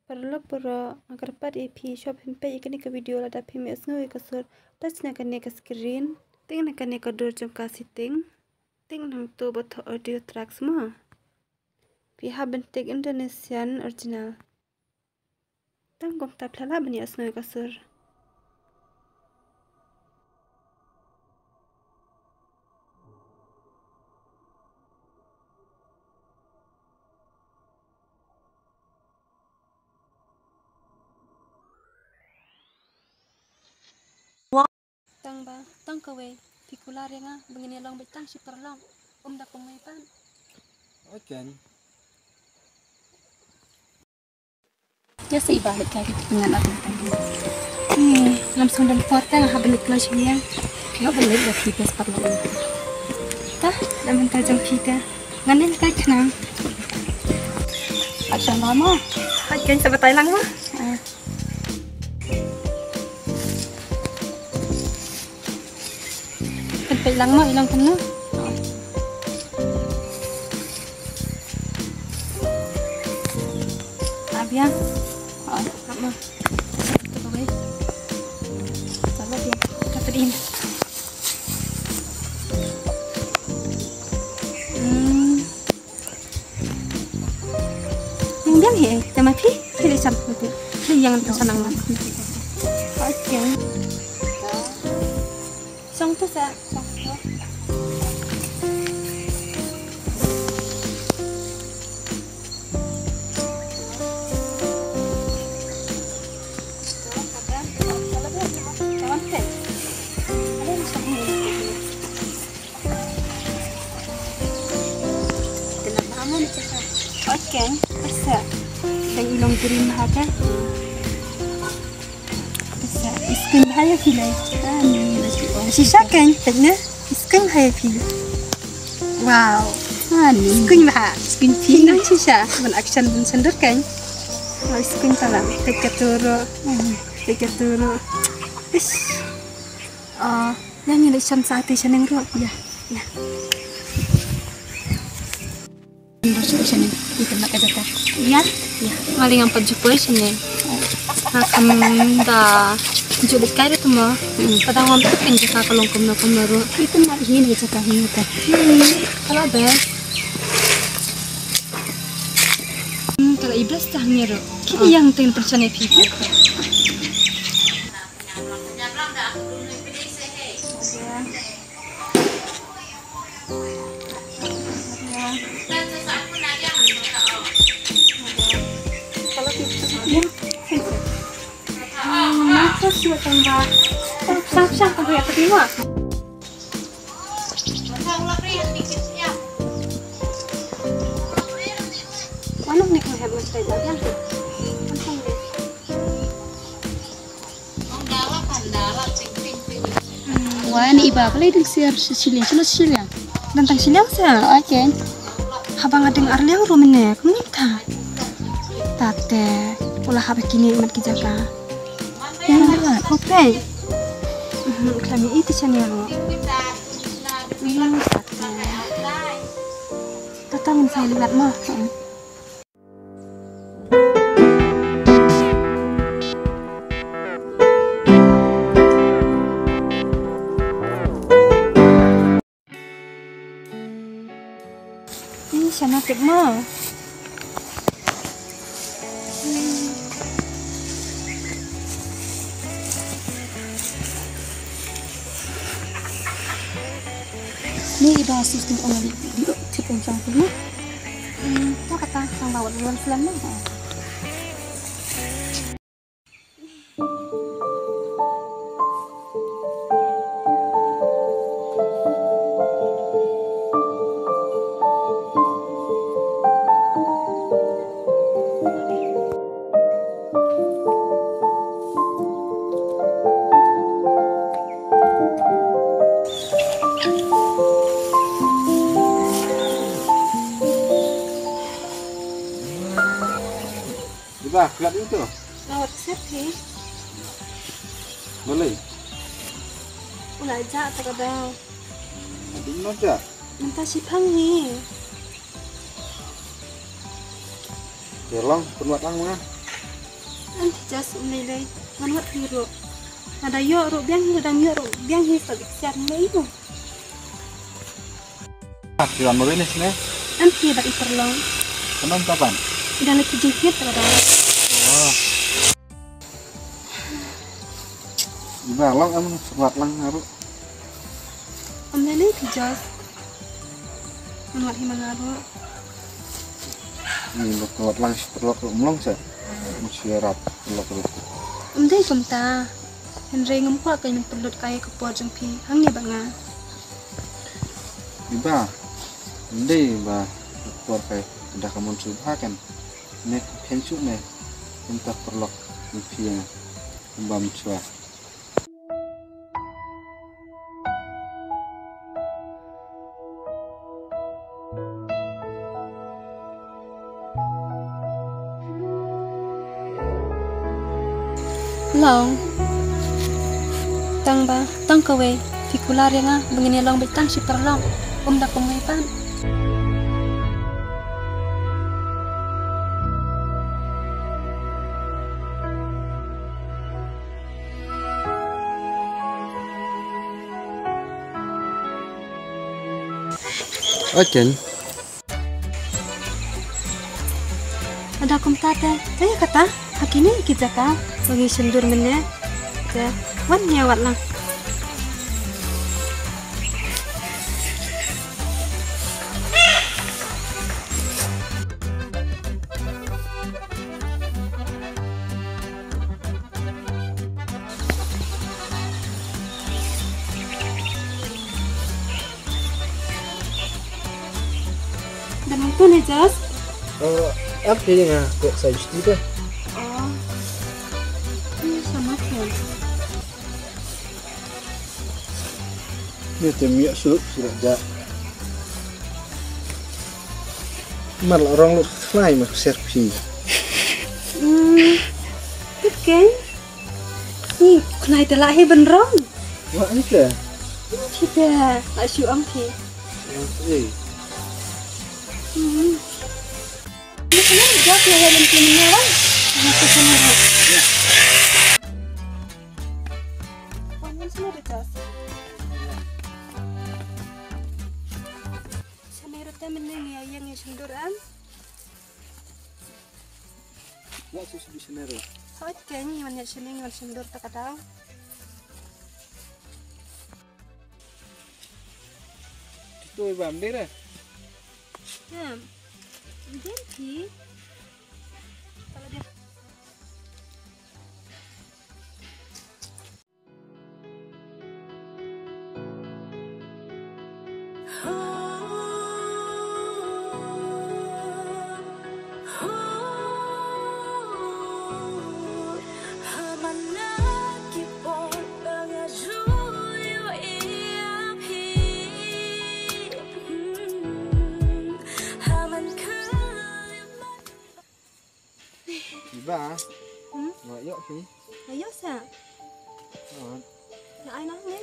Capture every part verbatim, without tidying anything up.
Paralok baroh, nga kyrpad ïa phi, shuwa phin peit ïa kane ka video, lada phim ïohsngew ïa ka sur, touch na kane ka screen, tick na kane ka dur jong ka setting, tick nangto ba thoh audio tracks mo. Phi hap ban tick Indonesian original. Tang kumta phi lah ban ïohsngew ïa ka sur. Tang ba, tang kawei, phi kular ïa nga, ba ngin ïa long beit tang shi paralok, ym da kumwei pat. Oi keiñ. Ïa sa iba leit kai ki tngan aku. Hmm, ngam sngewdon por te nga hap ban leit kloi sha ïing. Nga ban leit ïa phi bes paralok. Ta, da mynta jong phi te. Ngan leit kai khnang. Action mama. Hai keiñ sa batai lang ma. Ah. Pynpeit lang mo i long kumno. Abia. Oh, kap mo. Kap mo. Salah dia. Kap in. Hmm. Yang diam he, tema phi, phi le sam tu. Phi yang tu sanang lah. Okay. Song tu sa, song tu. Kena bangun cakap. Okay, pasa. Dan ilong green ha ka. Pasa, iskin bahaya phi lai. Shisha kan, tanya. Iskin bahaya phi. Wow. Ani. Iskin bahaya. Iskin phi. Nang shisha. Ban action ban sendur kan. Oh, iskin pala. Take a turu. Take a turu. Ish. Ah. Ïa ngi leit shon sa te shaneng ruh. Ïa, ïa. Ndur sha shaneng. Ïa kynmaw ka jaka. Ïa, ïa. Nga lei ngam pat ju poi shaneng. Nga kham da ju leit kai ruh tymma. Hmm. Ka dang ngam pat pyn jaka ka long kumno kumno ruh. Ïa kynmaw hi ne jaka hi ne te. Hmm. Ka la best. Hmm, ka la i best ta hangne ruh. Ki ïa nga teng pyrshah ne phi. Wan iba balei dang sir shiliang, shilo shiliang. Dan tang shiliang sa. Okay. Haba nga dang arliang ruh mynne, kumne ta. Tate, ula haba kine imat ki jaka. Yang dua, okay. Mhm, khlem ïa iti shane ruh. Hmm, tate. Tata ngin sa liwat ma. Hmm. Ih, shana pek mo. Ni iba sis tu ong di di tip ong chang tu mo. Hmm, ta kata sang bawat bulan selam mo. Iba, klat itu. Lawat sep hi. Boleh. Ula ja ta ka bel. Adi no ja. Mynta shipang hi. Ke long, pynwat lang ma nga. Em phi Jos, um lei lei. Ngan wad phi ruh. Lada ïoh ruh biang hi, lada ym ïoh ruh biang hi, sa bik siat ngi lei ïoh. Ah, phi wan marwei ne shane? Em phi, bad i paralok. Kumno mynta pat? I dang leit sha jingkit, lada. Oh. Iba long em, wat lang nga ruh. Em lei lei phi Jos. Ngan wad hi ma nga ruh. Ni ba wat lang shi paralok ruh, em long seh. Em shi rap paralok ruh. Em dei kumta. Hynrei ngam kwah ka ïa pynlut kai ka por jong phi hangne bad nga. Iba, em dei ba ka por kai da ka mon shu bha kan. Ne ka phen shu ne. Kumta paralok em phi ïa nga. Em ba mynshuwa. Long. Tang ba, tang kawei. Phi kular ïa nga, ba ngin ïa long beit tang shi paralok. Um da kumwei pat. Ochen. Lada kumta te, te ïa kata, ha kine ki jaka ba ngi shon dur mynne. Te wan ngi ïa wad lang. Dang nangta ne Jos? Eh, em phi nga kok sa justi te. Oh. Ni sama ke. Ni te miak sup sudah ja. Mar la rong lut khnai ma ser phi. Hmm. Oke. Ni khnai te la hi ben rong. Wa ni te. Ni te la shu ang phi. Wa ni. Hmm. Ni kena jawab ya ya lenti ni wan. Ni te kena. Ya. Wan wan sini ada jas. Sini rute meneng ya yang ya sendur am. Wa su su di sini ro. Hot keng wan ya sini wan sendur tak ada. Itu bam deh. Hmm. Dia ki. Kalau dia. Iba. Hmm? Nga ïoh phi. Nga ïoh sa. Nga ai noh ne.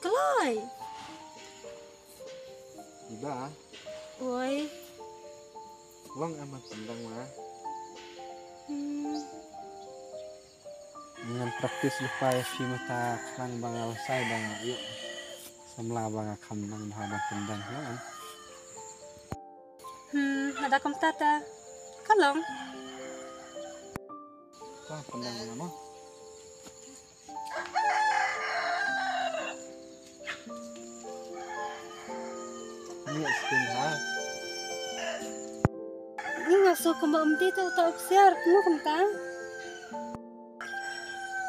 Kloi. Iba. Oi. Long em ban sendang ma. Hmm. Ngan practice lypa ïa phi mynta khnang ba nga lehse ba nga ïoh samla ba nga kham nang bha ban pyndang, long em? Hmm, lada kumta te ka long. Ka pyndang ma nga mo. Ni skin ha. Ni nga so kumba um ti to ta upsiar, kumno kumta?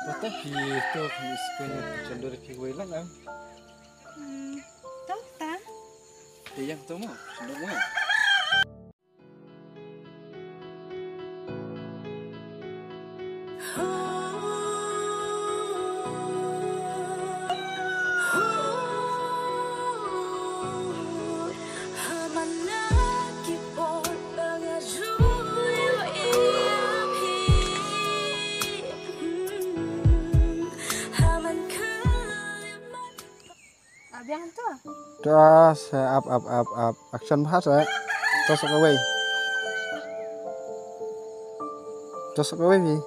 To te hi to ni skin chandor ki wei lang am. Hmm, to ta? Te yang to mo, chandor mo. Abiang tu. Tos, ap, ap, ap, ap. Action bahas, eh. Tos kawei. Just a baby.